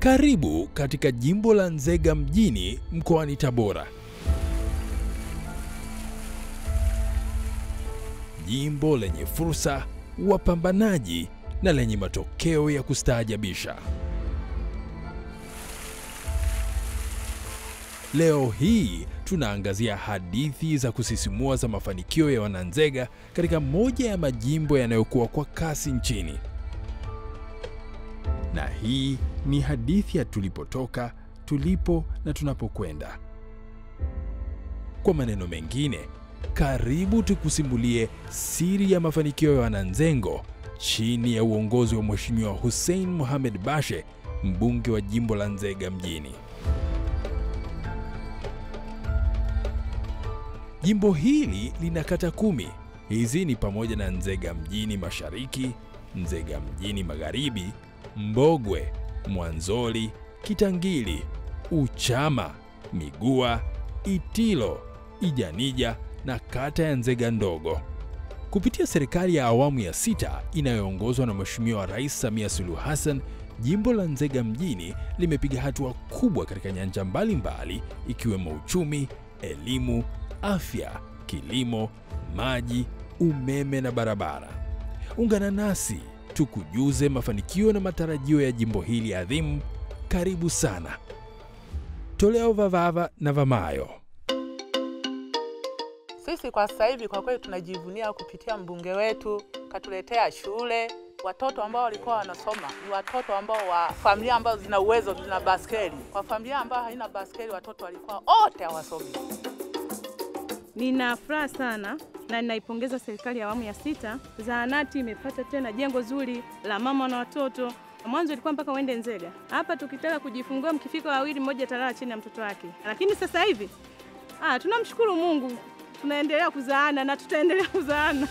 Karibu katika jimbo la Nzega mjini mkoani Tabora. Jimbo lenye fursa, wapambanaji na lenye matokeo ya kustaajabisha. Leo hii tunaangazia hadithi za kusisimua za mafanikio ya wananzega katika moja ya majimbo yanayokuwa kwa kasi nchini. Na hii ni hadithi ya tulipotoka, tulipo na tunapokwenda. Kwa maneno mengine, karibu tukusimulie siri ya mafanikio ya wananzengo chini ya uongozi wa Mheshimiwa Hussein Mohamed Bashe, mbunge wa jimbo la Nzega mjini. Jimbo hili lina kata 10. Hizi ni pamoja na Nzega mjini mashariki, Nzega mjini magharibi, Mbogwe, Mwanzoli, Kitangili, Uchama, Migua, Itilo, Ijanija na kata ya Nzega ndogo. Kupitia serikali ya awamu ya 6 inayoongozwa na Mheshimiwa Rais Samia Suluhu Hassan, jimbo la Nzega mjini limepiga hatua kubwa katika nyanja mbalimbali ikiwemo uchumi, elimu, afya, kilimo, maji, umeme na barabara. Ungana nasi tukujuze mafanikio na matarajio ya jimbo hili adhimu. Karibu sana. Toleo vavava na vamayo. Sisi kwa sasa hivi kwa kweli tunajivunia kupitia mbunge wetu, katuletea shule. Watoto ambao walikuwa wanasoma ni watoto ambao wa familia ambazo zina uwezo, zina baskeli. Kwa familia ambayo haina baskeli watoto walikuwa wote hawasomi. Nina furaha sana na ninaipongeza serikali ya awamu ya 6. Zahanati imepata tena jengo zuri la mama na watoto. Mwanzo ilikuwa mpaka uende Nzega. Hapa tukitaka kujifungua mkifika wawili, mmoja atalala chini ya mtoto wake. Lakini sasa hivi tunamshukuru Mungu. Tunaendelea kuzaana na tutaendelea kuzaana.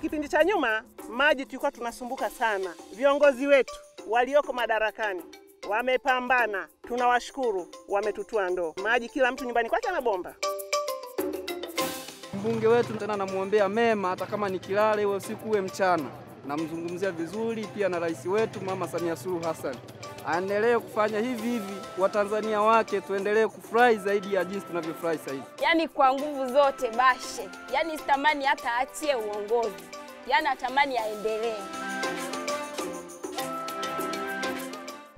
Kipindi cha nyuma maji tulikuwa tunasumbuka sana. Viongozi wetu walioko madarakani wamepambana, tunawashukuru, wametutua ndoo. Maji kila mtu nyumbani kwake ana bomba. Mbunge wetu tena namuombea mema, hata kama ni kilale iwe usiku uwe mchana. Namzungumzia vizuri pia na rais wetu Mama Samia Suluhu Hassan. Aendelee kufanya hivi hivi, Watanzania wake tuendelee kufurahi zaidi ya jinsi tunavyofurahi sasa hivi. Yaani kwa nguvu zote Bashe. Yaani sitamani hata aachie uongozi. Yaani atamani aendelee.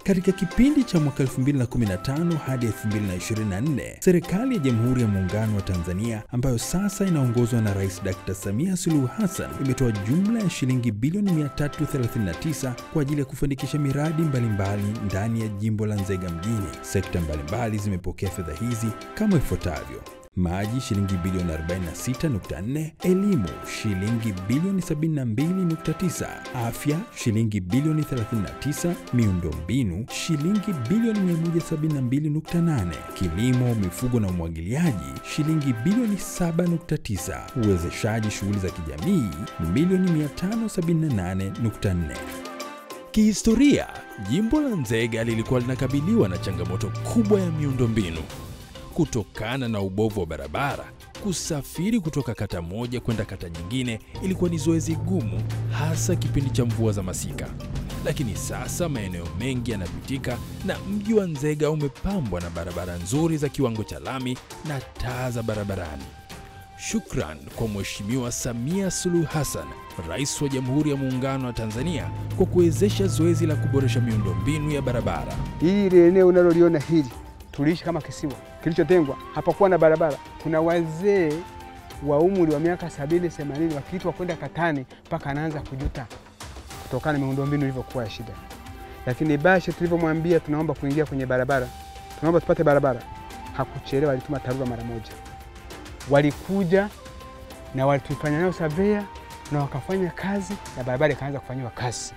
Katika kipindi cha mwaka 2015 hadi 2024, serikali ya Jamhuri ya Muungano wa Tanzania ambayo sasa inaongozwa na Rais Dr. Samia Suluhu Hassan imetoa jumla ya shilingi bilioni 339 kwa ajili ya kufanikisha miradi mbalimbali ndani ya jimbo la Nzega mjini. Sekta mbalimbali zimepokea fedha hizi kama ifuatavyo: maji shilingi bilioni 46.4, elimu shilingi bilioni 72.9, afya shilingi bilioni 39, miundombinu shilingi bilioni 172.8, kilimo, mifugo na umwagiliaji shilingi bilioni 7.9, uwezeshaji shughuli za kijamii milioni 578.4. Kihistoria, jimbo la Nzega lilikuwa linakabiliwa na changamoto kubwa ya miundombinu. Kutokana na ubovu wa barabara, kusafiri kutoka kata moja kwenda kata nyingine ilikuwa ni zoezi gumu, hasa kipindi cha mvua za masika. Lakini sasa maeneo mengi yanapitika na mji wa Nzega umepambwa na barabara nzuri za kiwango cha lami na taa za barabarani. Shukran kwa Mheshimiwa Samia Suluhu Hassan, Rais wa Jamhuri ya Muungano wa Tanzania, kwa kuwezesha zoezi la kuboresha miundombinu ya barabara. Hili eneo unaloliona hili tuliishi kama kisiwa kilichotengwa, hapakuwa na barabara. Kuna wazee wa umri wa miaka 70, 80 wakiitwa kwenda katani mpaka anaanza kujuta kutokana na miundombinu ilivyokuwa shida. Lakini Bashe tulivyomwambia tunaomba kuingia kwenye barabara, tunaomba tupate barabara, hakuchelewa, alituma TARURA mara moja. Walikuja na walitufanya nao surveyor na wakafanya kazi na barabara ikaanza kufanywa kazi.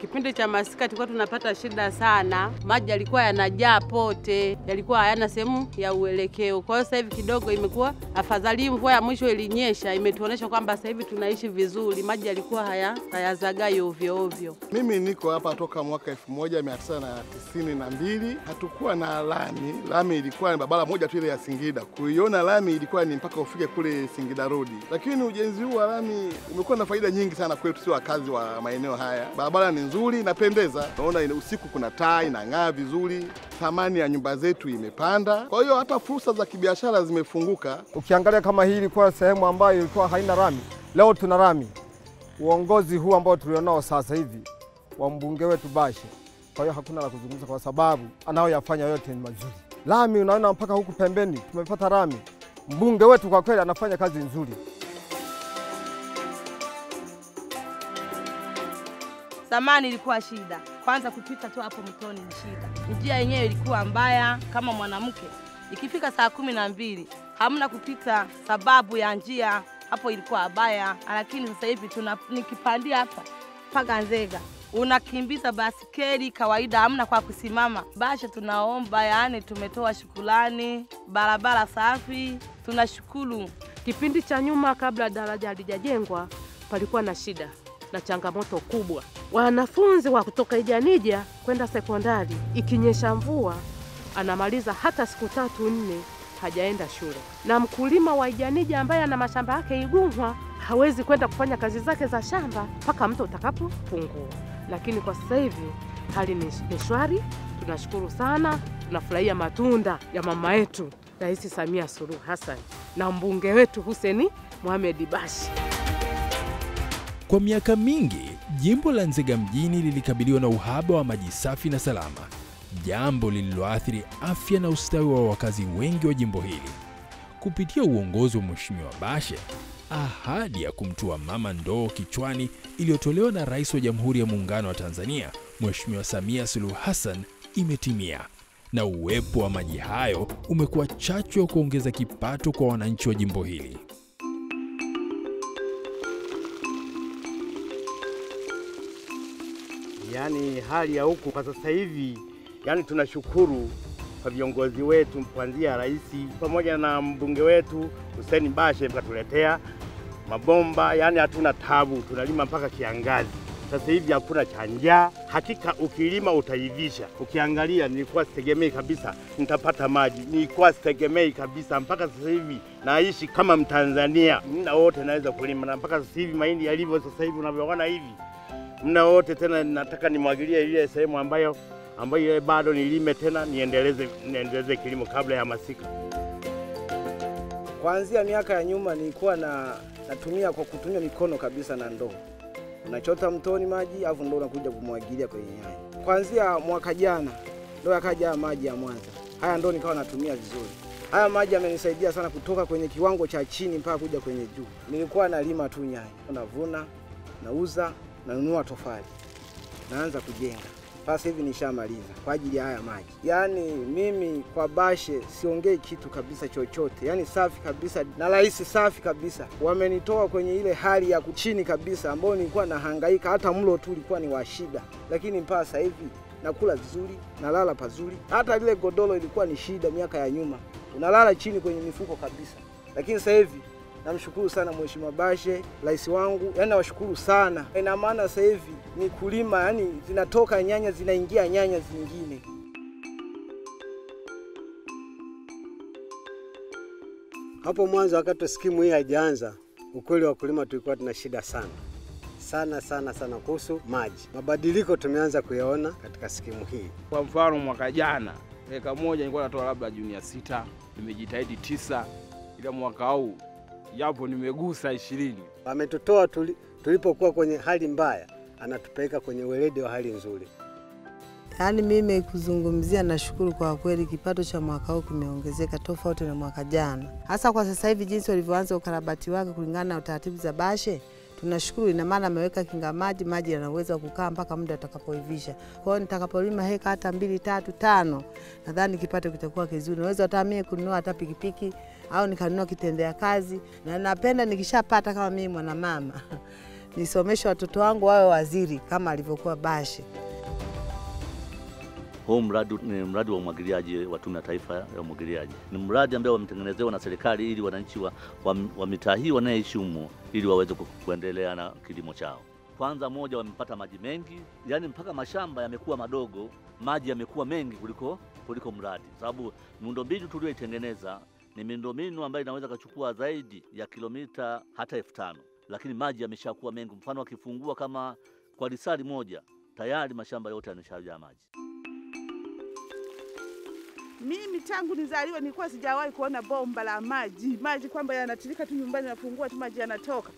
Kipindi cha masika tulikuwa tunapata shida sana. Maji yalikuwa yanajaa pote, yalikuwa hayana sehemu ya uelekeo. Kwa hiyo sasa hivi kidogo imekuwa Afadhali mvua ya mwisho ilinyesha, imetuonesha kwamba sasa hivi tunaishi vizuri, maji yalikuwa hayazagai ovyo ovyo. Mimi niko hapa toka mwaka 1992, hatukuwa na lami. Lami ilikuwa ni barabara moja tu ile ya Singida. Kuiona lami ilikuwa ni mpaka ufike kule Singida Road. Lakini ujenzi huu wa lami umekuwa na faida nyingi sana kwetu sisi wakazi wa maeneo haya. Barabara ni nzuri, inapendeza. Naona usiku kuna taa inang'aa vizuri. Thamani ya nyumba zetu imepanda. Kwa hiyo hata fursa za kibiashara zimefunguka. Ukiangalia kama hii ilikuwa sehemu ambayo ilikuwa haina rami, leo tuna rami. Uongozi huu ambao tulionao sasa hivi wa mbunge wetu Bashe, kwa hiyo hakuna la kuzungumza kwa sababu anayoyafanya yote ni mazuri. Lami unaona mpaka huku pembeni tumepata rami. Mbunge wetu kwa kweli anafanya kazi nzuri. Zamani ilikuwa shida. Kwanza kupita tu hapo mtoni ni shida. Njia yenyewe ilikuwa mbaya kama mwanamke. Ikifika saa 12 hamna kupita sababu ya njia hapo ilikuwa mbaya, lakini sasa hivi nikipandia hapa mpaka Nzega unakimbiza basikeli kawaida, hamna kwa kusimama. Bashe tunaomba, yani tumetoa shukrani, barabara safi, tunashukuru. Kipindi cha nyuma kabla daraja halijajengwa palikuwa na shida na changamoto kubwa. Wanafunzi wa kutoka Ijanija kwenda sekondari, ikinyesha mvua anamaliza hata siku 3 4 hajaenda shule. Na mkulima wa Ijanija ambaye ana mashamba yake Iguhwa hawezi kwenda kufanya kazi zake za shamba mpaka mto utakapopungua. Lakini kwa sasa hivi hali ni shwari, tunashukuru sana, tunafurahia matunda ya mama yetu Rais Samia Suluhu Hassan na mbunge wetu Hussein Mohamed Bashe. Kwa miaka mingi, jimbo la Nzega mjini lilikabiliwa na uhaba wa maji safi na salama, jambo lililoathiri afya na ustawi wa wakazi wengi wa jimbo hili. Kupitia uongozi wa Mheshimiwa Bashe, ahadi ya kumtua mama ndoo kichwani iliyotolewa na Rais wa Jamhuri ya Muungano wa Tanzania, Mheshimiwa Samia Suluhu Hassan imetimia, na uwepo wa maji hayo umekuwa chachu ya kuongeza kipato kwa wananchi wa jimbo hili. Yaani hali ya huku kwa sasa hivi, yani tunashukuru kwa viongozi wetu kuanzia rais pamoja na mbunge wetu Hussein Bashe katuletea mabomba, yani hatuna tabu, tunalima mpaka kiangazi. Sasa hivi hakuna cha njaa, hakika ukilima utaivisha. Ukiangalia nilikuwa sitegemei kabisa nitapata maji, nilikuwa sitegemei kabisa mpaka sasa hivi naishi kama Mtanzania. Muda wote naweza kulima, na mpaka sasa hivi mahindi yalivyo sasa hivi unavyoona hivi, muda wote tena nataka nimwagilie ile sehemu ambayo bado nilime tena niendeleze kilimo kabla ya masika. Kuanzia miaka ya nyuma nilikuwa natumia kwa kutumia mikono kabisa na ndoo. Unachota mtoni maji afu ndoo unakuja kumwagilia kwenye nyanya. Kuanzia mwaka jana ndoo yakaja maji ya Mwanza. Haya ndoo nikawa natumia vizuri. Haya maji yamenisaidia sana kutoka kwenye kiwango cha chini mpaka kuja kwenye juu. Nilikuwa nalima tu nyanya, navuna, nauza, nanunua tofali, naanza kujenga. Sasa hivi nishamaliza kwa ajili ya haya maji. Yaani mimi kwa Bashe siongei kitu kabisa chochote. Yaani safi kabisa na rais safi kabisa. Wamenitoa kwenye ile hali ya chini kabisa ambayo nilikuwa nahangaika, hata mlo tu ulikuwa ni wa shida. Lakini mpaka sasa hivi nakula vizuri, nalala pazuri. Hata ile godoro ilikuwa ni shida miaka ya nyuma. Unalala chini kwenye mifuko kabisa. Lakini sasa hivi namshukuru sana Mheshimiwa Bashe, rais wangu. Yaani nawashukuru sana. Ina maana sasa hivi ni kulima, yani zinatoka nyanya zinaingia nyanya zingine. Hapo mwanzo wakati skimu hii haijaanza, ukweli wa kulima tulikuwa tuna shida sana. Sana sana sana kuhusu maji. Mabadiliko tumeanza kuyaona katika skimu hii. Kwa mfano mwaka jana, eka moja nilikuwa natoa labda junior 6, nimejitahidi 9, ila mwaka huu japo nimegusa 20. Ametutoa tulipokuwa kwenye hali mbaya, anatupeleka kwenye weledi wa hali nzuri. Yaani mimi kuzungumzia nashukuru kwa kweli kipato cha mwaka huu kimeongezeka tofauti na mwaka jana. Hasa kwa sasa hivi jinsi walivyoanza ukarabati wake kulingana na utaratibu za Bashe, tunashukuru. Ina maana ameweka kinga maji, maji yanaweza kukaa mpaka muda utakapoivisha. Kwa hiyo nitakapolima heka hata 2, 3, 5, nadhani kipato kitakuwa kizuri. Naweza hata mimi kununua hata pikipiki au nikanunua kitendea kazi, na napenda nikishapata kama mimi mwana mama nisomeshe watoto wangu wawe waziri kama alivyokuwa Bashe. Huu mradi ni mradi wa umwagiliaji wa Tume ya Taifa ya Umwagiliaji. Ni mradi ambao wametengenezewa na serikali ili wananchi wa mitaa hii wanaishi humo ili waweze kuendelea na kilimo chao. Kwanza moja, wamepata maji mengi, yani mpaka mashamba yamekuwa madogo, maji yamekuwa mengi kuliko mradi. Sababu miundombinu tuliyoitengeneza ni miundombinu ambayo inaweza kuchukua zaidi ya kilomita hata 5000, lakini maji yameshakuwa mengi. Mfano akifungua kama kwa lisali moja tayari mashamba yote yanashajaa maji. Mimi tangu nizaliwe nilikuwa sijawahi kuona bomba la maji. Maji kwamba yanatirika tu nyumbani, nafungua tu maji yanatoka.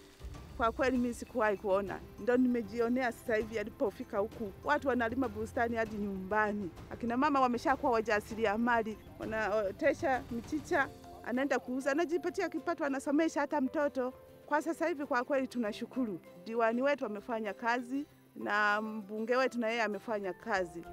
Kwa kweli mimi sikuwahi kuona. Ndio nimejionea sasa hivi alipofika huku. Watu wanalima bustani hadi nyumbani. Akina mama wameshakuwa wajasiriamali, wanaotesha michicha, anaenda kuuza, anajipatia kipato, anasomesha hata mtoto. Kwa sasa hivi kwa kweli tunashukuru. Diwani wetu amefanya kazi na mbunge wetu na yeye amefanya kazi.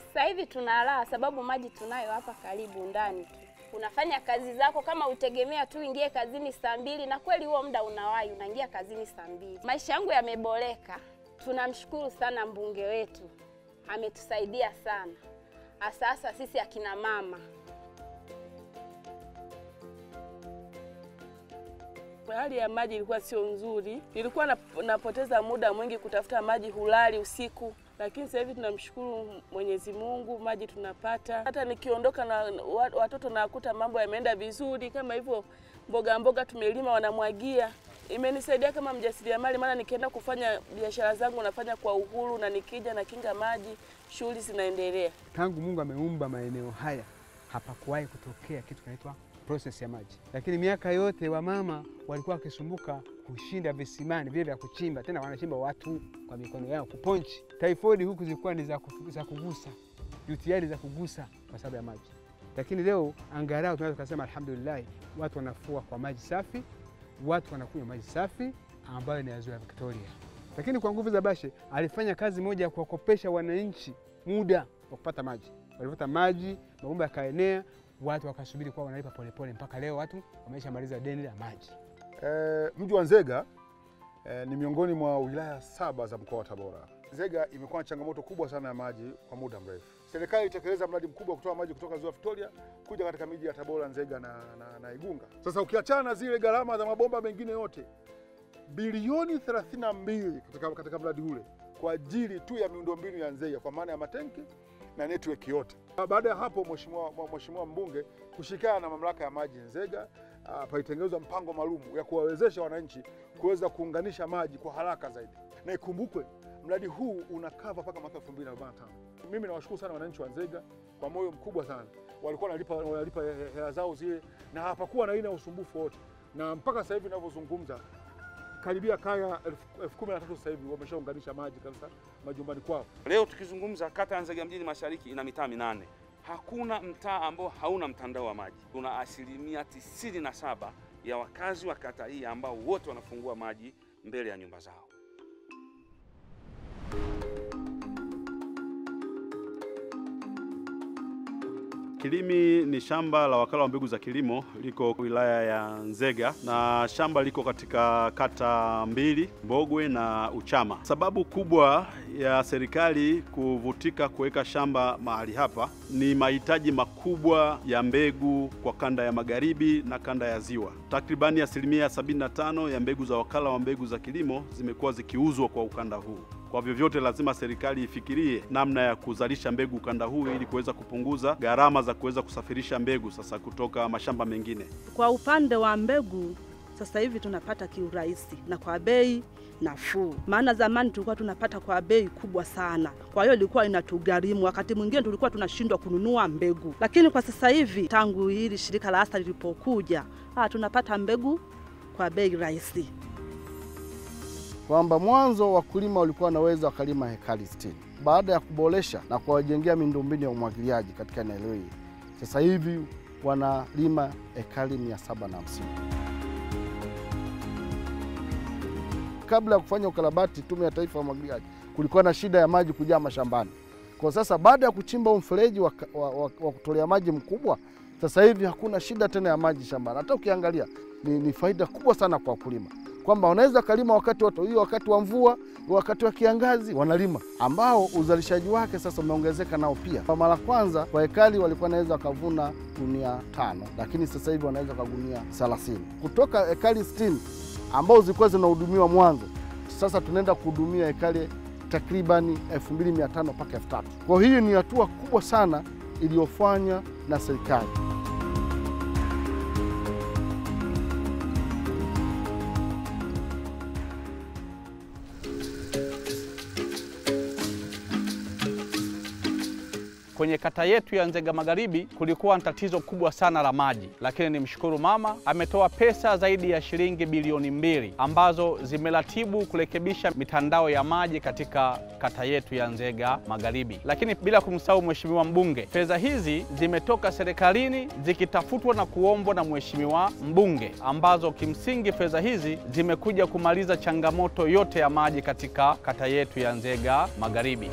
Sasa hivi tuna raha sababu maji tunayo hapa karibu ndani tu. Unafanya kazi zako kama utegemea tu ingie kazini saa 2, na kweli huo muda unawahi unaingia kazini saa 2. Maisha yangu yameboreka. Tunamshukuru sana mbunge wetu. Ametusaidia sana. Hasa sisi akina mama. Hali ya maji ilikuwa sio nzuri. Nilikuwa napoteza muda mwingi kutafuta maji hulali usiku. Lakini sasa hivi tunamshukuru Mwenyezi Mungu, maji tunapata. Hata nikiondoka na watoto nakuta mambo yameenda vizuri, kama hivyo mboga mboga tumelima wanamwagia. Imenisaidia kama mjasiriamali, maana nikienda kufanya biashara zangu nafanya kwa uhuru, na nikija na kinga maji shughuli zinaendelea. Tangu Mungu ameumba maeneo haya hapakuwahi kutokea kitu kinaitwa process ya maji. Lakini miaka yote wamama walikuwa wakisumbuka kushinda visimani vile vya kuchimba, tena wanachimba watu kwa mikono yao kuponchi. Typhoid huku zilikuwa ni za kugusa, UTI za kugusa kwa sababu ya maji. Lakini leo angalau tunaweza kusema alhamdulillah, watu wanafua kwa maji safi, watu wanakunywa maji safi ambayo ni ya Ziwa Victoria. Lakini kwa nguvu za Bashe alifanya kazi moja ya kuwakopesha wananchi muda wa kupata maji. Walipata maji, mabomba yakaenea, watu wakasubiri kwa wanalipa polepole mpaka leo watu wameshamaliza deni la maji. Mji wa Nzega ni miongoni mwa wilaya 7 za mkoa wa Tabora. Nzega imekuwa na changamoto kubwa sana ya maji kwa muda mrefu. Serikali itekeleza mradi mkubwa kutoa maji kutoka Ziwa Victoria kuja katika miji ya Tabora, Nzega na Igunga. Sasa ukiachana na zile gharama za mabomba mengine yote, bilioni 32 katika mradi ule kwa ajili tu ya miundombinu ya Nzega kwa maana ya matenki na network yote. Baada ya hapo mheshimiwa mbunge kushikana na mamlaka ya maji Nzega, palitengenezwa mpango maalum ya kuwawezesha wananchi kuweza kuunganisha maji kwa haraka zaidi. Na ikumbukwe mradi huu unakava mpaka mwaka 2045. Mimi nawashukuru sana wananchi wa Nzega kwa moyo mkubwa sana. Walikuwa wanalipa hela zao zile na hapakuwa na aina usumbufu wote. Na mpaka sasa hivi ninavyozungumza karibia kaya 13,000 sasa hivi wameshaunganisha maji kabisa majumbani kwao. Leo tukizungumza kata ya Nzega mjini Mashariki ina mitaa 8. Hakuna mtaa ambao hauna mtandao wa maji. Tuna 97% ya wakazi wa kata hii ambao wote wanafungua maji mbele ya nyumba zao. Kilimi ni shamba la wakala wa mbegu za kilimo, liko wilaya ya Nzega na shamba liko katika kata 2, Mbogwe na Uchama. Sababu kubwa ya serikali kuvutika kuweka shamba mahali hapa ni mahitaji makubwa ya mbegu kwa kanda ya magharibi na kanda ya ziwa. Takribani 75% ya mbegu za wakala wa mbegu za kilimo zimekuwa zikiuzwa kwa ukanda huu. Kwa vyovyote lazima serikali ifikirie namna ya kuzalisha mbegu ukanda huu ili kuweza kupunguza gharama za kuweza kusafirisha mbegu sasa kutoka mashamba mengine. Kwa upande wa mbegu sasa hivi tunapata kiurahisi na kwa bei nafuu. Maana zamani tulikuwa tunapata kwa bei kubwa sana. Kwa hiyo ilikuwa inatugharimu, wakati mwingine tulikuwa tunashindwa kununua mbegu. Lakini kwa sasa hivi tangu hili shirika la ASAL lilipokuja, tunapata mbegu kwa bei rahisi. Kwamba mwanzo wakulima walikuwa wanaweza wakalima hekari 60. Baada ya kuboresha na kuwajengea miundombinu ya umwagiliaji katika eneo hili, sasa hivi wanalima hekari 750. Kabla ya kufanya ukarabati Tume ya Taifa ya Umwagiliaji, kulikuwa na shida ya maji kujaa mashambani. Kwa sasa baada ya kuchimba mfereji wa kutolea maji mkubwa, sasa hivi hakuna shida tena ya maji shambani. Hata ukiangalia ni faida kubwa sana kwa wakulima. kwamba wanaweza kulima wakati wote, hiyo wakati wa mvua, wakati wa kiangazi wanalima, ambao uzalishaji wake sasa umeongezeka nao pia. Kwa mara kwanza kwa ekari walikuwa wanaweza kuvuna gunia 5, lakini sasa hivi wanaweza kugunia 30. Kutoka ekari 60 ambao zilikuwa zinahudumiwa mwanzo, sasa tunaenda kuhudumia ekari takribani 2500 mpaka 3000. Kwa hiyo ni hatua kubwa sana iliyofanywa na serikali. Kwenye kata yetu ya Nzega Magharibi kulikuwa na tatizo kubwa sana la maji, lakini nimshukuru mama ametoa pesa zaidi ya shilingi bilioni 2 ambazo zimeratibu kurekebisha mitandao ya maji katika kata yetu ya Nzega Magharibi. Lakini bila kumsahau mheshimiwa mbunge, fedha hizi zimetoka serikalini zikitafutwa na kuombwa na mheshimiwa mbunge, ambazo kimsingi fedha hizi zimekuja kumaliza changamoto yote ya maji katika kata yetu ya Nzega Magharibi.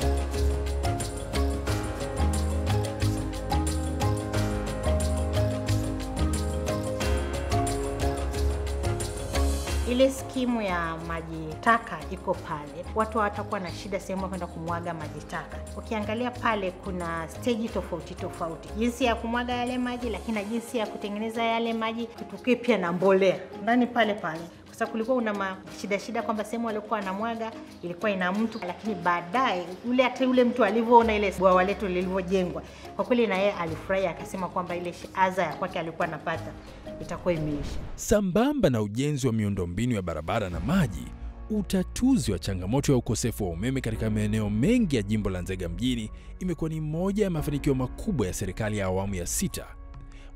Ile skimu ya maji taka iko pale, watu hawatakuwa na shida sehemu kwenda kumwaga maji taka. Ukiangalia pale kuna stage tofauti tofauti, jinsi ya kumwaga yale maji, lakini na jinsi ya kutengeneza yale maji, kitu kipya na mbolea ndani pale pale. Kwa sababu kulikuwa una shida kwamba sehemu walikuwa wanamwaga ilikuwa ina mtu, lakini baadaye ule hata yule mtu alivyoona ile bwawa letu lilivyojengwa, kwa kweli na yeye alifurahi, akasema kwamba ile adha ya kwake alikuwa anapata itakuwa imeisha. Sambamba na ujenzi wa miundombinu ya barabara na maji, utatuzi wa changamoto ya ukosefu wa umeme katika maeneo mengi ya jimbo la Nzega mjini imekuwa ni moja ya mafanikio makubwa ya serikali ya awamu ya 6.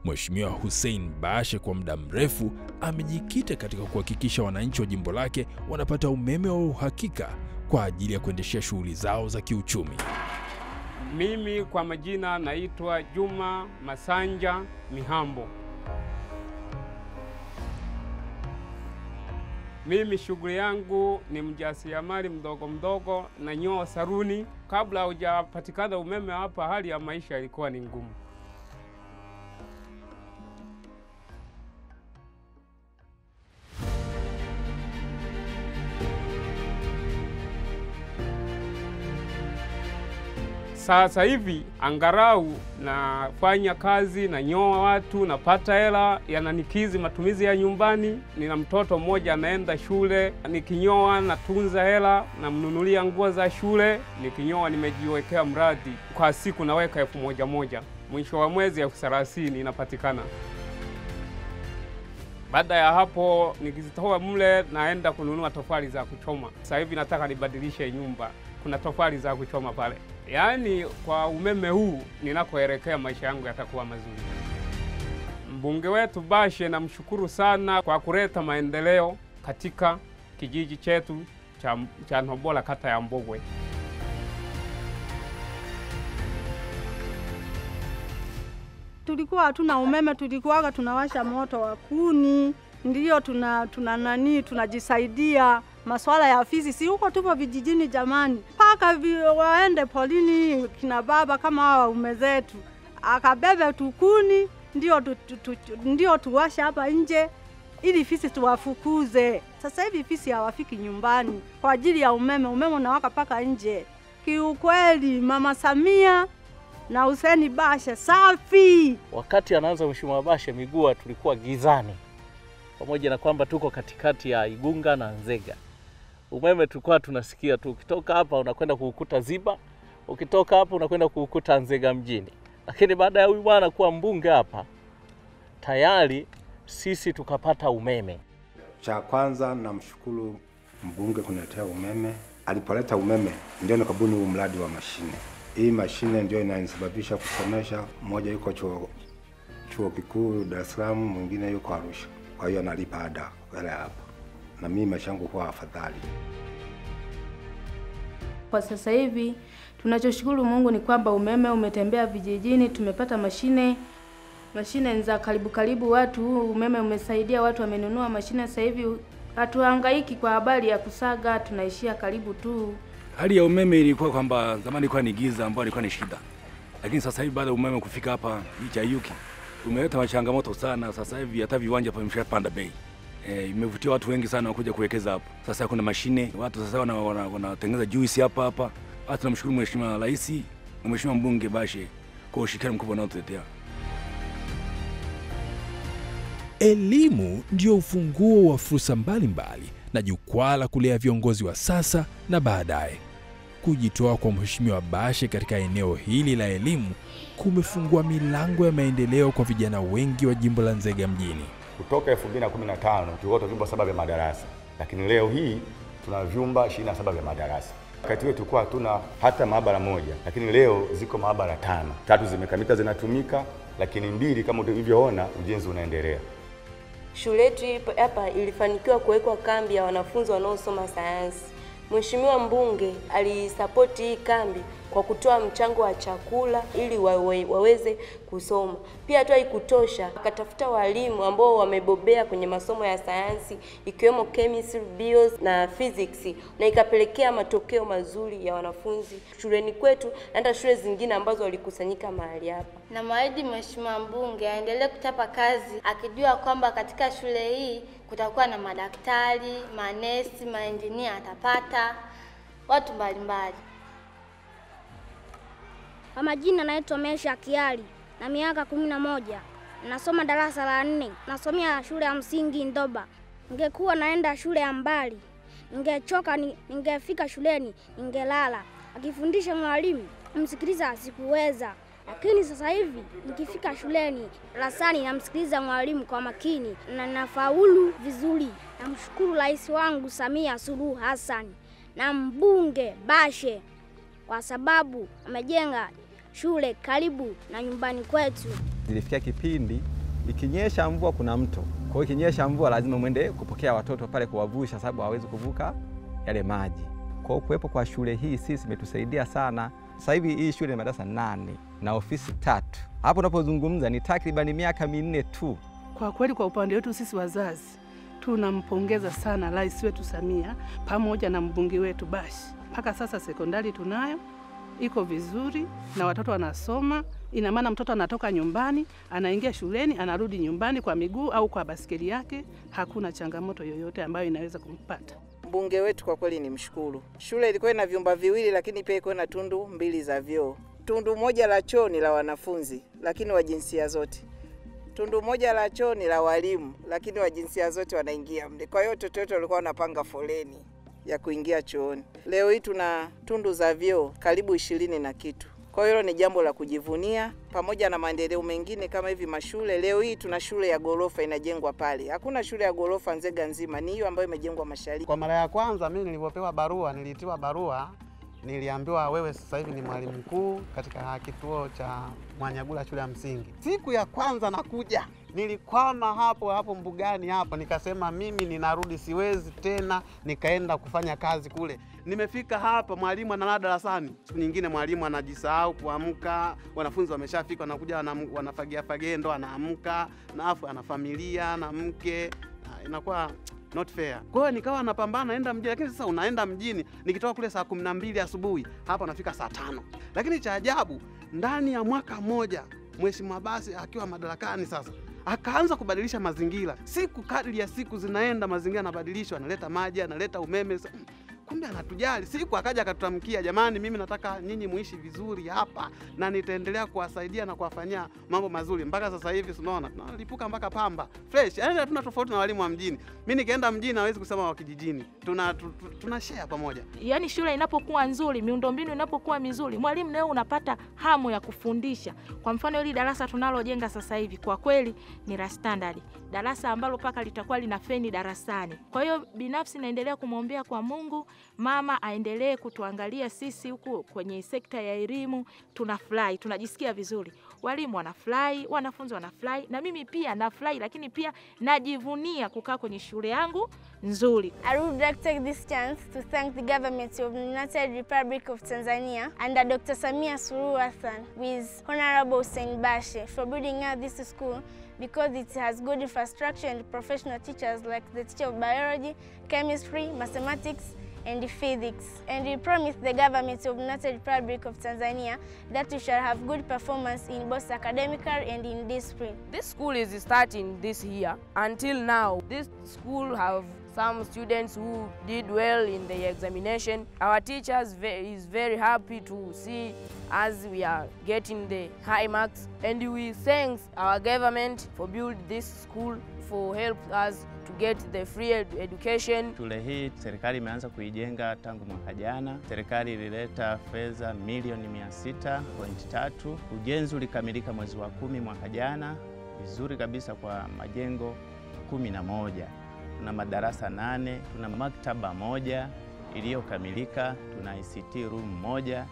Mheshimiwa Hussein Bashe kwa muda mrefu amejikita katika kuhakikisha wananchi wa jimbo lake wanapata umeme wa uhakika kwa ajili ya kuendeshea shughuli zao za kiuchumi. Mimi kwa majina naitwa Juma Masanja Mihambo. Mimi shughuli yangu ni mjasiriamali mdogo mdogo na nyoa saruni. Kabla hujapatikana umeme hapa, hali ya maisha ilikuwa ni ngumu. Sasa hivi angalau nafanya kazi, nanyoa watu, napata hela yananikizi matumizi ya nyumbani. Nina mtoto mmoja anaenda shule, nikinyoa natunza hela, namnunulia nguo za shule. Nikinyoa nimejiwekea mradi, kwa siku naweka 1000, mwisho wa mwezi 30,000 inapatikana. Baada ya hapo nikizitoa mle naenda kununua tofali za kuchoma. Sasa hivi nataka nibadilishe nyumba, kuna tofali za kuchoma pale. Yaani kwa umeme huu ninakoelekea maisha yangu yatakuwa mazuri. Mbunge wetu Bashe namshukuru sana kwa kuleta maendeleo katika kijiji chetu cha Nhobola, kata ya Mbogwe. Tulikuwa hatuna umeme, tulikuwa tunawasha moto wa kuni, ndio tuna tunajisaidia. Masuala ya afisi si huko, tupo vijijini jamani, paka waende polini kina baba kama hawa ume zetu, akabebe tukuni ndio tuwashe hapa nje ili fisi tuwafukuze. Sasa hivi fisi hawafiki nyumbani kwa ajili ya umeme, umeme unawaka paka nje. Kiukweli Mama Samia na Hussein Bashe safi. Wakati anaanza Mheshimiwa Bashe Migua tulikuwa gizani, pamoja na kwamba tuko katikati ya Igunga na Nzega. Umeme tulikuwa tunasikia tu, ukitoka hapa unakwenda kuukuta Ziba, ukitoka hapa unakwenda kuukuta Nzega mjini. Lakini baada ya huyu bwana kuwa mbunge hapa, tayari sisi tukapata umeme. Cha kwanza namshukuru mbunge kuniletea umeme. Alipoleta umeme ndio nikabuni huu mradi wa mashine. Hii mashine ndio inanisababisha kusomesha. Mmoja yuko chuo kikuu Dar es Salaam, mwingine yuko Arusha. Kwa hiyo nalipa ada hela hapa. Na mimi maisha yangu huwa afadhali. Kwa sasa hivi tunachoshukuru Mungu ni kwamba umeme umetembea vijijini, tumepata mashine. Mashine za karibu karibu watu, umeme umesaidia watu wamenunua mashine. Sasa hivi hatuhangaiki kwa habari ya kusaga, tunaishia karibu tu. Hali ya umeme ilikuwa kwamba zamani ilikuwa ni giza ambayo ilikuwa ni shida. Lakini sasa hivi baada ya umeme kufika hapa Ichayuki umeleta changamoto sana. Sasa hivi hata viwanja pameshapanda bei. Imevutia watu wengi sana wakuja kuwekeza hapa. Sasa kuna mashine, watu sasa wanatengeneza juice hapa hapa. Hata tunamshukuru Mheshimiwa Rais na Mheshimiwa Mbunge Bashe kwa ushirikiano mkubwa wanaotuletea. Elimu ndio ufunguo wa fursa mbalimbali na jukwaa la kulea viongozi wa sasa na baadaye. Kujitoa kwa Mheshimiwa Bashe katika eneo hili la elimu kumefungua milango ya maendeleo kwa vijana wengi wa jimbo la Nzega mjini. Kutoka 2015 tulikuwa tuna vyumba 7 vya madarasa, lakini leo hii tuna vyumba 27 vya madarasa. Wakati huo tulikuwa hatuna hata maabara moja, lakini leo ziko maabara 5. 3 zimekamilika zinatumika, lakini 2 kama ulivyoona ujenzi unaendelea. Shule yetu hapa ilifanikiwa kuwekwa kambi ya wanafunzi wanaosoma sayansi. Mheshimiwa mbunge alisapoti hii kambi kwa kutoa mchango wa chakula ili waweze kusoma. Pia tu haikutosha, akatafuta walimu ambao wamebobea kwenye masomo ya sayansi ikiwemo chemistry, bios na physics, na ikapelekea matokeo mazuri ya wanafunzi shuleni kwetu na hata shule zingine ambazo walikusanyika mahali hapa. Na mwahidi Mheshimiwa mbunge aendelee kuchapa kazi akijua kwamba katika shule hii kutakuwa na madaktari, manesi, maengineer, atapata watu mbalimbali. Kwa majina naitwa Mesha Kiali na miaka 11. Nasoma darasa la 4. Nasomea shule ya msingi Ndoba. Ningekuwa naenda shule ya mbali, ningechoka, ningefika shuleni ningelala. Akifundisha mwalimu msikiliza sikuweza. Lakini sasa hivi nikifika shuleni darasani namsikiliza mwalimu kwa makini na nafaulu vizuri. Namshukuru Rais wangu Samia Suluhu Hassan na mbunge Bashe kwa sababu amejenga shule karibu na nyumbani kwetu. Zilifikia kipindi ikinyesha mvua kuna mto. Kwa hiyo ikinyesha mvua lazima muende kupokea watoto pale kuwavusha, sababu hawawezi kuvuka yale maji. Kwa hiyo kuwepo kwa shule hii sisi imetusaidia sana. Sasa hivi hii shule ni madarasa 8 na ofisi 3. Hapo unapozungumza ni takriban miaka 4 tu. Kwa kweli kwa upande wetu sisi wazazi tunampongeza sana Rais wetu Samia pamoja na mbunge wetu Bashe. Mpaka sasa sekondari tunayo, iko vizuri na watoto wanasoma. Ina maana mtoto anatoka nyumbani, anaingia shuleni, anarudi nyumbani kwa miguu au kwa basikeli yake, hakuna changamoto yoyote ambayo inaweza kumpata. Mbunge wetu kwa kweli ni mshukuru. Shule ilikuwa ina vyumba 2 lakini pia ilikuwa na tundu 2 za vyoo. Tundu moja la choo ni la wanafunzi lakini wa jinsia zote. Tundu moja la choo ni la walimu lakini wa jinsia zote wanaingia mle. Kwa hiyo watoto wetu walikuwa wanapanga foleni ya kuingia chooni. Leo hii tuna tundu za vyoo karibu 20 na kitu. Kwa hiyo ni jambo la kujivunia, pamoja na maendeleo mengine kama hivi mashule. Leo hii tuna shule ya gorofa inajengwa pale. Hakuna shule ya gorofa Nzega nzima, ni hiyo ambayo imejengwa mashariki. Kwa mara ya kwanza mimi nilipopewa barua, nilitiwa barua, niliambiwa wewe sasa hivi ni mwalimu mkuu katika kituo cha Mwanyagula shule ya msingi. Siku ya kwanza nakuja, nilikwama hapo hapo mbugani hapo, nikasema mimi ninarudi, siwezi tena, nikaenda kufanya kazi kule. Nimefika hapa mwalimu analala darasani. Siku nyingine mwalimu anajisahau kuamka, wanafunzi wameshafika wanakuja wanafagia fagia ndo anaamka, na afu ana familia na mke, inakuwa not fair. Kwa hiyo nikawa napambana naenda mjini, lakini sasa unaenda mjini nikitoka kule saa 12 asubuhi, hapa nafika saa 5. Lakini cha ajabu ndani ya mwaka mmoja Mheshimiwa Bashe akiwa madarakani sasa akaanza kubadilisha mazingira. Siku kadri ya siku zinaenda mazingira yanabadilishwa, analeta maji, analeta umeme. Kumbe anatujali. Siku akaja akatutamkia, jamani mimi nataka nyinyi muishi vizuri hapa na nitaendelea kuwasaidia na kuwafanyia mambo mazuri. Mpaka sasa hivi tunaona tunalipuka mpaka pamba fresh. Yaani hatuna tofauti na walimu wa mjini. Mimi nikienda mjini hawezi kusema wa kijijini. Tuna share pamoja. Yaani shule inapokuwa nzuri, miundombinu inapokuwa mizuri, mwalimu naye unapata hamu ya kufundisha. Kwa mfano hili darasa tunalojenga sasa hivi kwa kweli ni la standard. Darasa ambalo paka litakuwa lina feni darasani. Kwa hiyo binafsi naendelea kumwombea kwa Mungu mama aendelee kutuangalia sisi huku kwenye sekta ya elimu. Tunafurahi, tunajisikia vizuri. Walimu wanafurahi, wanafunzi wanafurahi, na mimi pia nafurahi, lakini pia najivunia kukaa kwenye shule yangu nzuri. I would like to take this chance to thank the government of the United Republic of Tanzania under Dr. Samia Suluhu Hassan with Honorable Hussein Bashe for building out this school, because it has good infrastructure and professional teachers like the teacher of biology, chemistry, mathematics and physics. And we promise the government of United Republic of Tanzania that we shall have good performance in both academical and in discipline. This school is starting this year. Until now, this school have some students who did well in the examination. Our teachers is very happy to see as we are getting the high marks, and we thank our government for build this school for help us to get the free education. Shule hii serikali imeanza kuijenga tangu mwaka jana. Serikali ilileta fedha milioni 600.3. Ujenzi ulikamilika mwezi wa 10 mwaka jana vizuri kabisa kwa majengo 11. Tuna madarasa 8, tuna maktaba 1 iliyokamilika, tuna ICT room 1,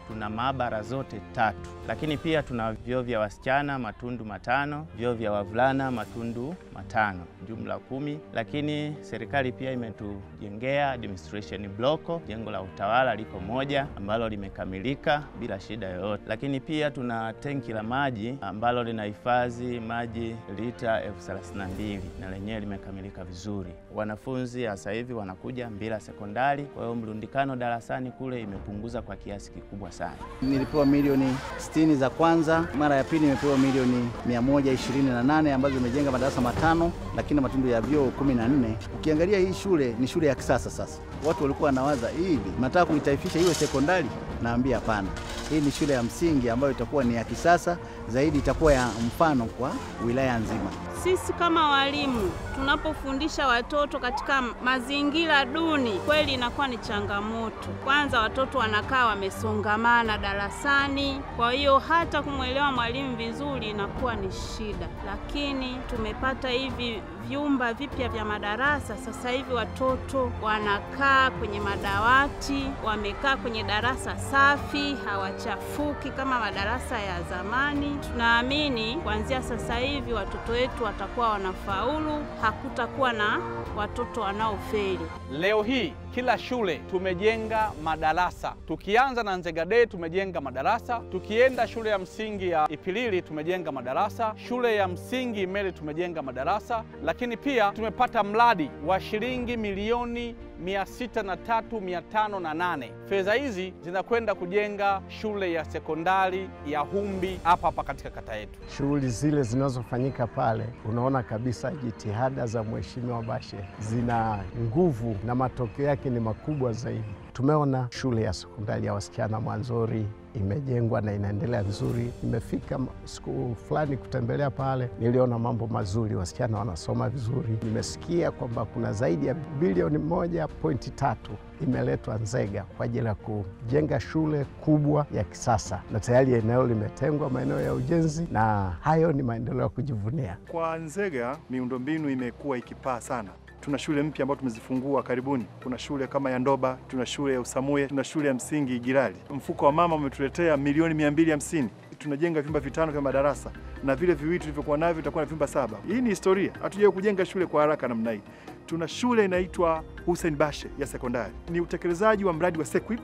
tuna maabara zote 3. Lakini pia tuna vyoo vya wasichana matundu 5, vyoo vya wavulana matundu 5, jumla 10. Lakini serikali pia imetujengea administration block, jengo la utawala liko 1 ambalo limekamilika bila shida yoyote. Lakini pia tuna tenki la maji ambalo linahifadhi maji lita 32,000 na lenyewe limekamilika vizuri. Wanafunzi sasa hivi wanakuja Mbila Sekondari, kwa hiyo mlundikano darasani kule imepunguza kwa kiasi kikubwa sana. Nilipewa milioni 60 za kwanza, mara ya pili nimepewa milioni 128 ambazo zimejenga madarasa 5 lakini matundu ya vyoo 14. Ukiangalia hii shule ni shule ya kisasa sasa. Watu walikuwa wanawaza hivi, nataka kuitaifisha iwe sekondari, naambia hapana. Hii ni shule ya msingi ambayo itakuwa ni ya kisasa zaidi, itakuwa ya mfano kwa wilaya nzima. Sisi kama walimu tunapofundisha watoto katika mazingira duni, kweli inakuwa ni changamoto. Kwanza watoto wanakaa wamesongamana darasani, kwa hiyo hata kumwelewa mwalimu vizuri inakuwa ni shida. Lakini tumepata hivi vyumba vipya vya madarasa, sasa hivi watoto wanakaa kwenye madawati, wamekaa kwenye darasa safi, hawachafuki kama madarasa ya zamani. Tunaamini kuanzia sasa hivi watoto wetu watakuwa wanafaulu, hakutakuwa na watoto wanaofeli. Leo hii kila shule tumejenga madarasa. Tukianza na Nzega Day tumejenga madarasa, tukienda shule ya msingi ya Ipilili tumejenga madarasa, shule ya msingi Imeli tumejenga madarasa, lakini pia tumepata mradi wa shilingi milioni 603,508. Fedha hizi zinakwenda kujenga shule ya sekondari ya Humbi hapa hapa katika kata yetu. Shughuli zile zinazofanyika pale, unaona kabisa jitihada za Mheshimiwa Bashe zina nguvu na matokeo yake ni makubwa zaidi. Tumeona shule ya sekondari ya wasichana Mwanzori imejengwa na inaendelea vizuri. Nimefika siku fulani kutembelea pale, niliona mambo mazuri, wasichana wanasoma vizuri. Nimesikia kwamba kuna zaidi ya bilioni 1.3 imeletwa Nzega kwa ajili ya kujenga shule kubwa ya kisasa, na tayari eneo limetengwa maeneo ya ujenzi, na hayo ni maendeleo ya kujivunia. Kwa Nzega miundombinu imekuwa ikipaa sana. Tuna shule mpya ambazo tumezifungua karibuni. Kuna shule kama ya Ndoba, tuna shule ya Usamuye, tuna shule ya msingi Igilali. Mfuko wa mama umetuletea milioni 250. Tunajenga vyumba 5 vya madarasa na vile viwili tulivyokuwa navyo tutakuwa na vyumba 7. Hii ni historia. Hatujawahi kujenga shule kwa haraka namna hii. Tuna shule inaitwa Hussein Bashe ya sekondari. Ni utekelezaji wa mradi wa SEQUIP.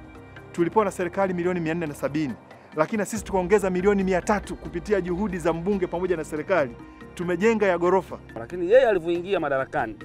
Tulipewa na serikali milioni 470, lakini na sisi tukaongeza milioni 300 kupitia juhudi za mbunge pamoja na serikali. Tumejenga ya gorofa. Lakini yeye alivyoingia madarakani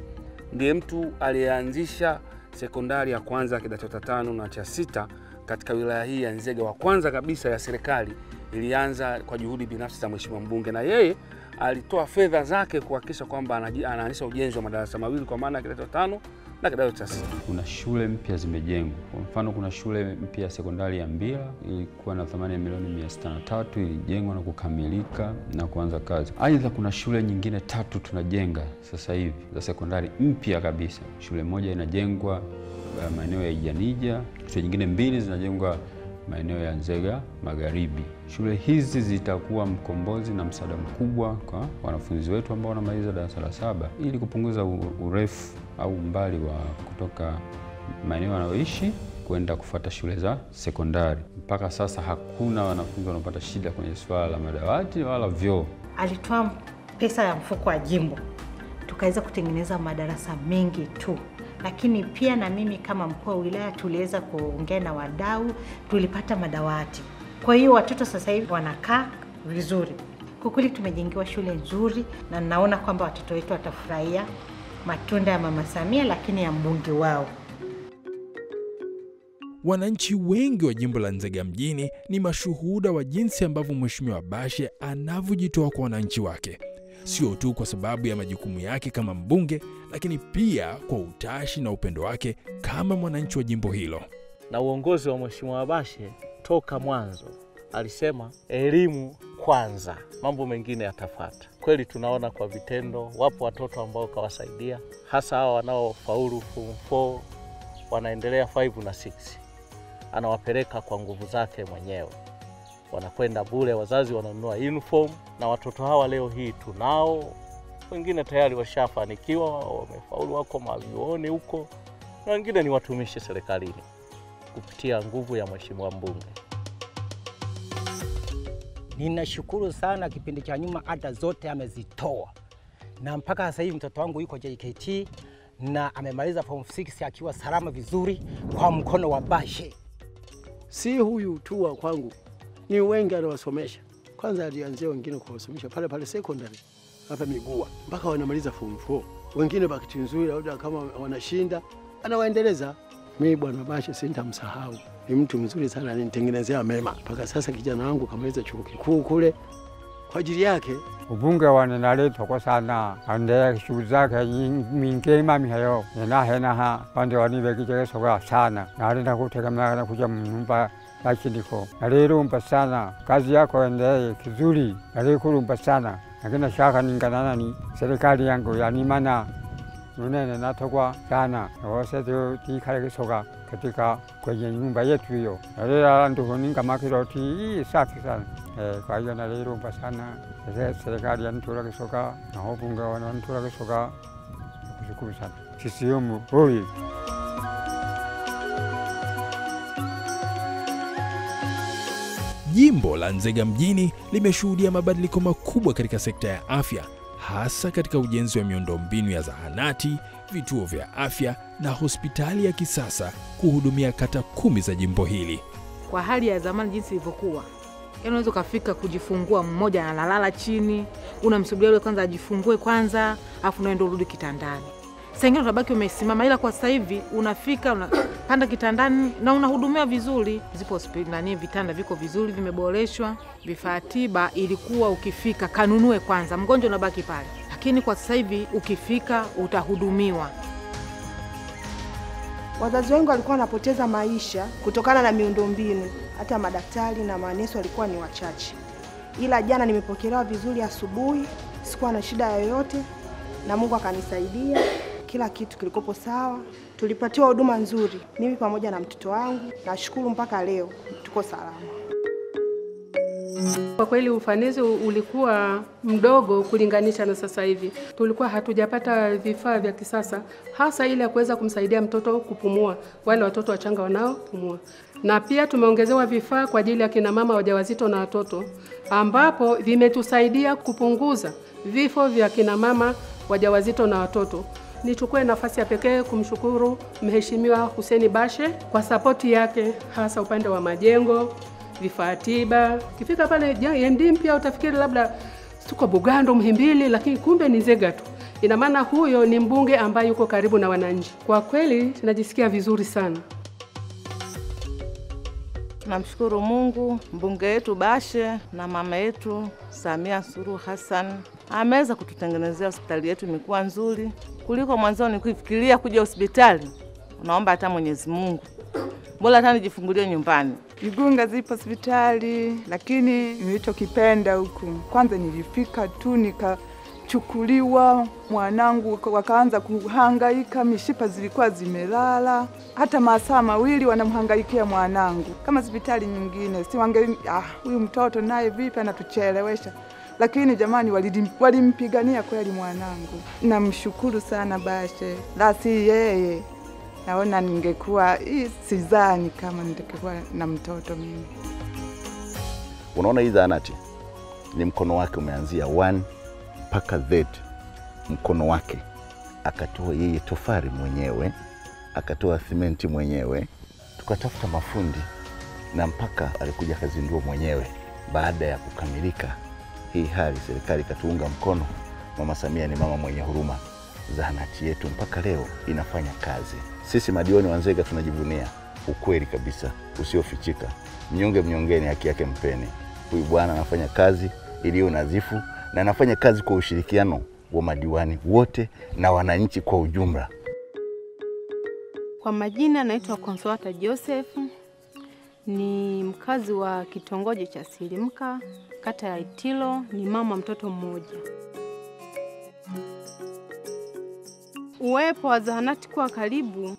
ndiye mtu aliyeanzisha sekondari ya kwanza kidato cha 5 na cha 6 katika wilaya hii ya Nzega. Wa kwanza kabisa ya serikali ilianza kwa juhudi binafsi za Mheshimiwa mbunge, na yeye alitoa fedha zake kuhakikisha kwamba anaanzisha ujenzi wa madarasa mawili kwa maana kidato 5 na kidato cha 6. Kuna shule mpya zimejengwa. Kwa mfano kuna shule mpya ya sekondari ya Mbila ilikuwa na thamani ya milioni 603, ilijengwa na kukamilika na kuanza kazi. Aidha kuna shule nyingine 3 tunajenga sasa hivi za sekondari mpya kabisa. Shule moja inajengwa maeneo ya Ijanija, shule nyingine 2 zinajengwa maeneo ya Nzega Magharibi. Shule hizi zitakuwa mkombozi na msaada mkubwa kwa wanafunzi wetu ambao wanamaliza darasa la 7 ili kupunguza urefu au umbali wa kutoka maeneo wanayoishi kwenda kufuata shule za sekondari. Mpaka sasa hakuna wanafunzi wanaopata shida kwenye swala la madawati wala vyoo. Alitoa pesa ya mfuko wa jimbo, tukaweza kutengeneza madarasa mengi tu. Lakini pia na mimi kama mkuu wa wilaya tuliweza kuongea na wadau, tulipata madawati. Kwa hiyo watoto sasa hivi wanakaa vizuri. Kwa kweli tumejengewa shule nzuri na naona kwamba watoto wetu watafurahia matunda ya Mama Samia, lakini ya mbunge wao. Wananchi wengi wa jimbo la Nzega mjini ni mashuhuda wa jinsi ambavyo Mheshimiwa Bashe anavyojitoa kwa wananchi wake. Sio tu kwa sababu ya majukumu yake kama mbunge, lakini pia kwa utashi na upendo wake kama mwananchi wa jimbo hilo. Na uongozi wa Mheshimiwa Bashe toka mwanzo alisema elimu kwanza, mambo mengine yatafuata. Kweli tunaona kwa vitendo, wapo watoto ambao kawasaidia, hasa hawa wanaofaulu form 4 wanaendelea 5 na 6. Anawapeleka kwa nguvu zake mwenyewe. Wanakwenda bure, wazazi wananunua uniform, na watoto hawa leo hii tunao. Wengine tayari washafanikiwa, wamefaulu, wako mavyuoni huko, na wengine ni watumishi serikalini kupitia nguvu ya Mheshimiwa mbunge. Ninashukuru sana, kipindi cha nyuma ada zote amezitoa. Na mpaka sasa hivi mtoto wangu yuko JKT na amemaliza form 6 akiwa salama vizuri kwa mkono wa Bashe. Si huyu tu wa kwangu, ni wengi aliwasomesha. Kwanza alianzia wengine kuwasomesha pale pale secondary hapa Migua mpaka wanamaliza form 4. Wengine bahati nzuri labda kama wanashinda anawaendeleza. Mimi Bwana Bashe sintamsahau. Ni mtu mzuri sana, alinitengenezea mema. Mpaka sasa kijana wangu kamaliza chuo kikuu kule kwa ajili yake. Ubunge waninaletwa kwa sana ande shughuli zake mingema mihayo na hena pande wanibekijesoka sana nalinda kutegemea kuja mnyumba yakindiko nalirumba sana kazi yako endelee kizuri nalikurumba sana lakini shaka ninganana ni serikali yangu yanimana nunene natokwa sana wose tikale katika kwenye nyumba yetu hiyo nalila ndugu ninga makiroti safi sana. Kwa hiyo nalirumba sana serikali yanitula kisoka na obunge wanitula kisoka. Kushukuru sana CCM oye. Jimbo la Nzega mjini limeshuhudia mabadiliko makubwa katika sekta ya afya, hasa katika ujenzi wa miundombinu ya zahanati, vituo vya afya na hospitali ya kisasa kuhudumia kata 10 za jimbo hili. Kwa hali ya zamani jinsi ilivyokuwa, yaani unaweza kufika kujifungua mmoja analala chini, unamsubiria yule kwanza ajifungue kwanza, afu nawe ndio urudi kitandani. Sasa ingine utabaki umesimama, ila kwa sasa hivi unafika unapanda kitandani na unahudumiwa vizuri. Zipo hospitali na vitanda viko vizuri, vimeboreshwa. Vifaa tiba ilikuwa ukifika kanunue kwanza, mgonjwa unabaki pale. Lakini kwa sasa hivi ukifika utahudumiwa. Wazazi wengi walikuwa wanapoteza maisha kutokana na miundombinu. Hata madaktari na manesi walikuwa ni wachache. Ila jana nimepokelewa vizuri asubuhi, sikuwa na shida yoyote na Mungu akanisaidia. Kila kitu kilikopo sawa. Tulipatiwa huduma nzuri, mimi pamoja na mtoto wangu. Nashukuru mpaka leo tuko salama. Kwa kweli ufanisi ulikuwa mdogo kulinganisha na sasa hivi. Tulikuwa hatujapata vifaa vya kisasa, hasa ile ya kuweza kumsaidia mtoto kupumua, wale watoto wachanga wanaopumua. Na pia tumeongezewa vifaa kwa ajili ya kina mama wajawazito na watoto, ambapo vimetusaidia kupunguza vifo vya kina mama wajawazito na watoto. Nichukue nafasi ya pekee kumshukuru Mheshimiwa Hussein Bashe kwa sapoti yake, hasa upande wa majengo, vifaa tiba. Kifika pale MD mpya utafikiri labda tuko Bugando Muhimbili, lakini kumbe ni Nzega tu. Ina maana huyo ni mbunge ambaye yuko karibu na wananchi. Kwa kweli tunajisikia vizuri sana. Tunamshukuru Mungu, mbunge wetu Bashe na mama yetu Samia Suluhu Hassan ameweza kututengenezea hospitali yetu, imekuwa nzuri kuliko mwanzoni. Kuifikiria kuja hospitali unaomba hata Mwenyezi Mungu, bora hata nijifungulie nyumbani. Igunga zipo hospitali, lakini nilichokipenda huku, kwanza nilifika tu nikachukuliwa mwanangu, wakaanza kuhangaika, mishipa zilikuwa zimelala, hata masaa mawili wanamhangaikia mwanangu. Kama hospitali nyingine si wange, huyu mtoto naye vipi anatuchelewesha. Lakini jamani, walimpigania kweli mwanangu. Namshukuru sana Bashe. La si yeye, naona ningekuwa sidhani kama ningekuwa na mtoto mimi. Unaona hii zahanati ni mkono wake umeanzia 1 mpaka Z. Mkono wake akatoa yeye tofari mwenyewe, akatoa simenti mwenyewe, tukatafuta mafundi na mpaka alikuja kazindua mwenyewe. Baada ya kukamilika hii hali, serikali katuunga mkono. Mama Samia ni mama mwenye huruma. Zahanati yetu mpaka leo inafanya kazi. Sisi madiwani wa Nzega tunajivunia ukweli kabisa usiofichika. Mnyonge mnyongeni, haki yake mpeni. Huyu bwana anafanya kazi iliyo nadhifu na anafanya kazi kwa ushirikiano wa madiwani wote na wananchi kwa ujumla. Kwa majina naitwa Consolata Joseph, ni mkazi wa kitongoji cha Silimka, kata ya Itilo, ni mama mtoto mmoja. Uwepo wa zahanati kuwa karibu,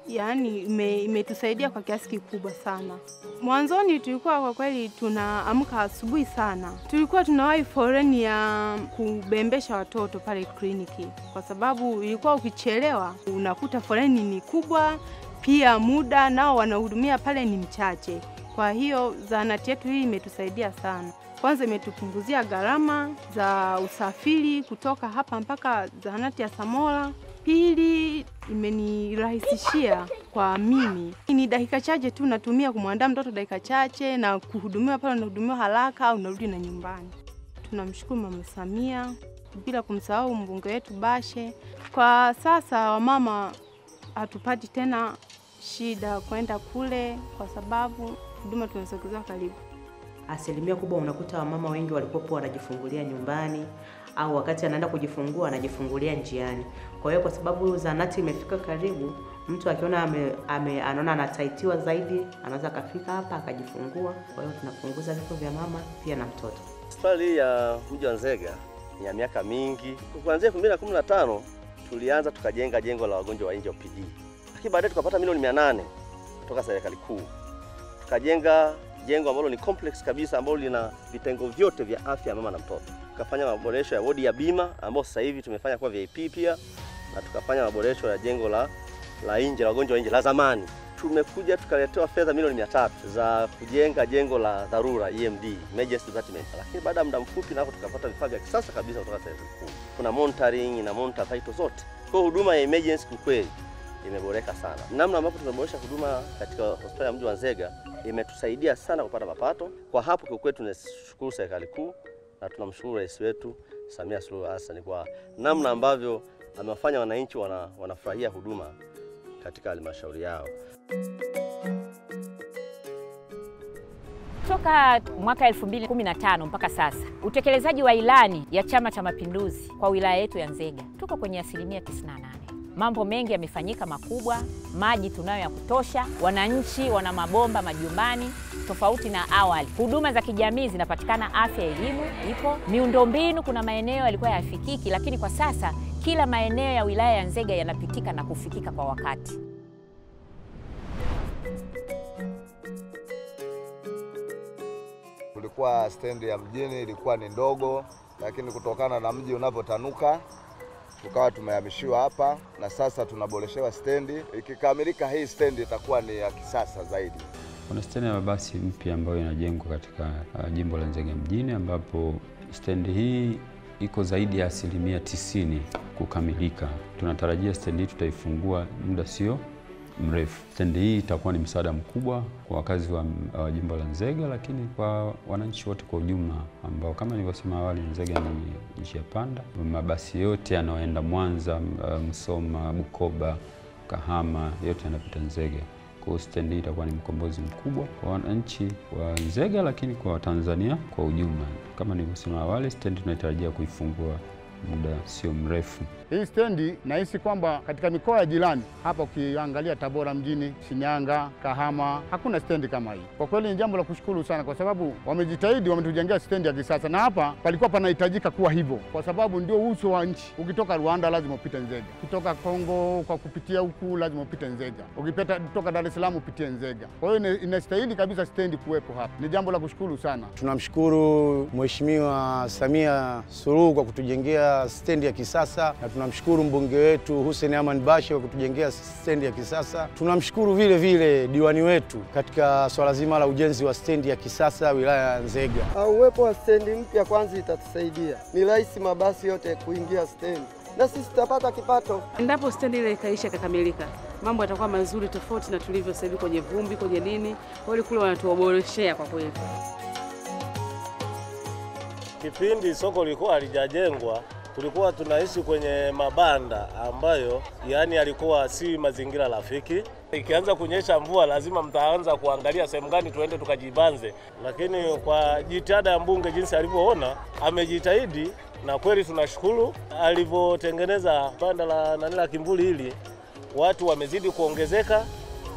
yaani imetusaidia kwa kiasi kikubwa sana. Mwanzoni tulikuwa kwa kweli tunaamka asubuhi sana. Tulikuwa tunawahi foreni ya kubembesha watoto pale kliniki, kwa sababu ilikuwa ukichelewa unakuta foreni ni kubwa, pia muda nao wanahudumia pale ni mchache. Kwa hiyo zahanati yetu hii imetusaidia sana. Kwanza imetupunguzia gharama za usafiri kutoka hapa mpaka zahanati ya Samora. Pili, imenirahisishia kwa mimi. Ni dakika chache tu natumia kumwandaa mtoto, dakika chache, na kuhudumiwa pale unahudumiwa haraka au unarudi na nyumbani. Tunamshukuru Mama Samia, bila kumsahau mbunge wetu Bashe. Kwa sasa wamama hatupati tena shida kwenda kule kwa sababu huduma tunasogeza karibu. Asilimia kubwa unakuta wamama wengi walikuwa wanajifungulia nyumbani au wakati anaenda kujifungua anajifungulia njiani. Kwa hiyo kwa sababu zahanati imefika karibu, mtu akiona anaona anataitiwa zaidi, anaweza akafika hapa akajifungua. Kwa hiyo tunapunguza vifo vya mama pia na mtoto. Hospitali ya mji wa Nzega ni ya miaka mingi. Kuanzia 2015 tulianza tukajenga jengo la wagonjwa wa nje OPD. Lakini baadaye tukapata milioni 800 kutoka serikali kuu. Tukajenga jengo ambalo ni complex kabisa, ambalo lina vitengo vyote vya afya ya mama na mtoto. Tukafanya maboresho ya wodi ya bima ambayo sasa hivi tumefanya kwa VIP pia, na tukafanya maboresho ya jengo la nje la wagonjwa wa nje la zamani. Tumekuja tukaletewa fedha milioni 300 za kujenga jengo la dharura EMD, Emergency Department. Lakini baada ya muda mfupi nako tukapata vifaa vya kisasa kabisa kutoka serikali kuu. Kuna monitoring na monitor vital zote. Kwa huduma ya emergency kwa kweli imeboreka sana. Namna ambapo tumeboresha huduma katika hospitali ya mji wa Nzega imetusaidia sana kupata mapato. Kwa hapo kwa kweli tunashukuru serikali kuu na tunamshukuru rais wetu Samia Suluhu Hassan kwa namna ambavyo amewafanya wananchi wanafurahia huduma katika halmashauri yao. Toka mwaka 2015 mpaka sasa, utekelezaji wa ilani ya Chama cha Mapinduzi kwa wilaya yetu ya Nzega tuko kwenye 98%. Mambo mengi yamefanyika makubwa, maji tunayo ya kutosha, wananchi wana mabomba majumbani tofauti na awali. Huduma za kijamii zinapatikana, afya, elimu ipo, miundombinu kuna maeneo yalikuwa hayafikiki, lakini kwa sasa kila maeneo ya wilaya ya Nzega yanapitika na kufikika kwa wakati. Kulikuwa stendi ya mjini ilikuwa ni ndogo, lakini kutokana na mji unavyotanuka tukawa tumehamishiwa hapa na sasa tunaboreshewa stendi. Ikikamilika hii stendi itakuwa ni ya kisasa zaidi. Kuna stendi ya mabasi mpya ambayo inajengwa katika jimbo la Nzega mjini, ambapo stendi hii iko zaidi ya 90% kukamilika. Tunatarajia stendi hii tutaifungua muda sio mrefu. Stendi hii itakuwa ni msaada mkubwa kwa wakazi wa jimbo la Nzega, lakini kwa wananchi wote kwa ujumla ambao kama nilivyosema awali, Nzega ni njia panda. Mabasi yote yanayoenda Mwanza, Msoma, Bukoba, Kahama yote yanapita Nzega. Kwa hiyo stendi hii itakuwa ni mkombozi mkubwa kwa wananchi wa Nzega, lakini kwa Tanzania kwa ujumla. Kama nilivyosema awali, stendi tunatarajia kuifungua muda sio mrefu. Hii stendi nahisi kwamba katika mikoa ya jirani hapa, ukiangalia Tabora mjini, Shinyanga, Kahama, hakuna stendi kama hii. Kwa kweli ni jambo la kushukuru sana kwa sababu wamejitahidi, wametujengea stendi ya kisasa, na hapa palikuwa panahitajika kuwa hivyo kwa sababu ndio uso wa nchi. Ukitoka Rwanda lazima upite Nzega, ukitoka Kongo kwa kupitia huku lazima upite Nzega, ukipita kutoka Dar es Salaam upitie Nzega. Kwa hiyo inastahili kabisa stendi kuwepo hapa. Ni jambo la kushukuru sana. Tunamshukuru Mheshimiwa Samia Suluhu kwa kutujengea stendi ya kisasa, na tunamshukuru mbunge wetu Hussein Aman Bashe kwa kutujengea stendi ya kisasa. Tunamshukuru vile vile diwani wetu katika swala zima la ujenzi wa stendi ya kisasa wilaya ya Nzega. Uwepo wa stendi mpya kwanza itatusaidia. Ni rahisi mabasi yote kuingia stendi na sisi tutapata kipato. Endapo stendi ile ikaisha ikakamilika, mambo yatakuwa mazuri tofauti na tulivyo sasa hivi kwenye vumbi, kwenye nini. Wale kule wanatuboreshea kwa kweli. Kipindi soko lilikuwa halijajengwa, Tulikuwa tunaishi kwenye mabanda ambayo yani yalikuwa si mazingira rafiki. Ikianza kunyesha mvua lazima mtaanza kuangalia sehemu gani tuende tukajibanze. Lakini kwa jitihada ya mbunge jinsi alivyoona, amejitahidi na kweli tunashukuru alivyotengeneza banda la nani la kimvuli hili. Watu wamezidi kuongezeka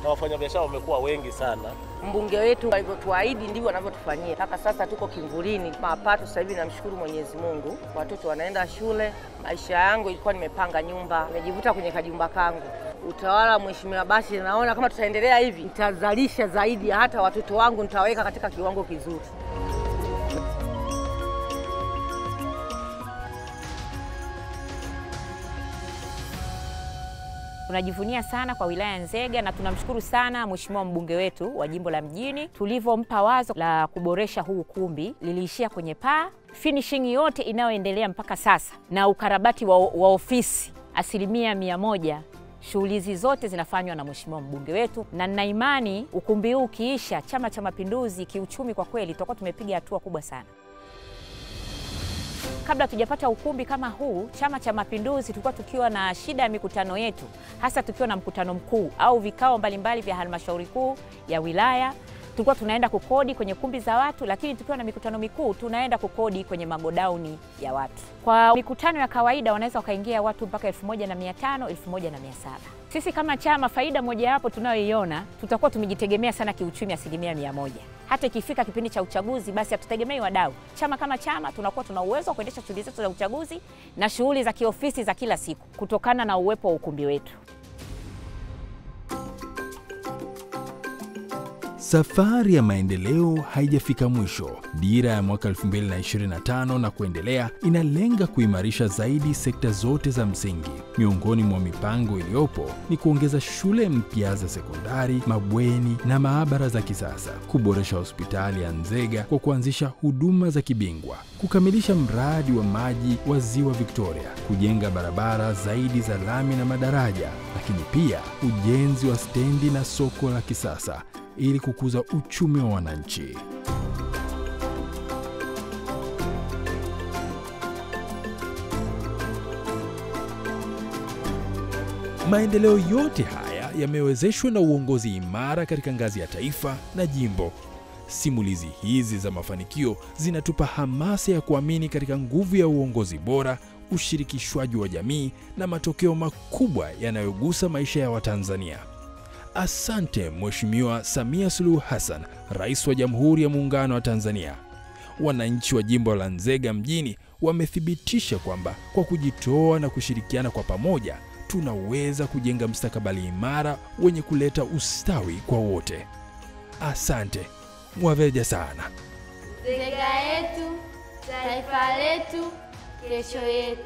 na wafanyabiashara wamekuwa wengi sana. Mbunge wetu alivyotuahidi ndivyo anavyotufanyia. Mpaka sasa tuko kimvulini. Mapato sasa hivi namshukuru Mwenyezi Mungu. Watoto wanaenda shule. Maisha yangu ilikuwa nimepanga nyumba, nimejivuta kwenye kajumba kangu. Utawala Mheshimiwa Bashe, naona kama tutaendelea hivi nitazalisha zaidi, hata watoto wangu nitaweka katika kiwango kizuri. Tunajivunia sana kwa wilaya ya Nzega na tunamshukuru sana Mheshimiwa mbunge wetu wa jimbo la mjini. Tulivompa wazo la kuboresha huu ukumbi liliishia kwenye paa. Finishing yote inayoendelea mpaka sasa na ukarabati wa ofisi 100%, shughuli zote zinafanywa na Mheshimiwa mbunge wetu, na nina imani ukumbi huu ukiisha, Chama cha Mapinduzi kiuchumi kwa kweli tutakuwa tumepiga hatua kubwa sana. Kabla tujapata ukumbi kama huu, Chama cha Mapinduzi tulikuwa tukiwa na shida ya mikutano yetu, hasa tukiwa na mkutano mkuu au vikao mbalimbali vya halmashauri kuu ya wilaya. Tulikuwa tunaenda kukodi kwenye kumbi za watu, lakini tukiwa na mikutano mikuu tunaenda kukodi kwenye magodauni ya watu. Kwa mikutano ya kawaida wanaweza wakaingia watu mpaka 1500, 1700. Sisi kama chama, faida moja hapo tunayoiona, tutakuwa tumejitegemea sana kiuchumi 100%. Hata ikifika kipindi cha uchaguzi basi hatutegemei wadau. Chama kama chama tunakuwa tuna uwezo wa kuendesha shughuli zetu za uchaguzi na shughuli za kiofisi za kila siku kutokana na uwepo wa ukumbi wetu. Safari ya maendeleo haijafika mwisho. Dira ya mwaka 2025 na kuendelea inalenga kuimarisha zaidi sekta zote za msingi. Miongoni mwa mipango iliyopo ni kuongeza shule mpya za sekondari, mabweni na maabara za kisasa, kuboresha hospitali ya Nzega kwa kuanzisha huduma za kibingwa, kukamilisha mradi wa maji wa Ziwa Victoria, kujenga barabara zaidi za lami na madaraja, lakini pia ujenzi wa stendi na soko la kisasa ili kukuza uchumi wa wananchi. Maendeleo yote haya yamewezeshwa na uongozi imara katika ngazi ya taifa na jimbo. Simulizi hizi za mafanikio zinatupa hamasa ya kuamini katika nguvu ya uongozi bora, ushirikishwaji wa jamii na matokeo makubwa yanayogusa maisha ya Watanzania. Asante Mheshimiwa Samia Suluhu Hassan, Rais wa Jamhuri ya Muungano wa Tanzania. Wananchi wa jimbo la Nzega mjini wamethibitisha kwamba kwa kujitoa na kushirikiana kwa pamoja tunaweza kujenga mustakabali imara wenye kuleta ustawi kwa wote. Asante, mwaveja sana. Nzega yetu, taifa letu, kesho yetu.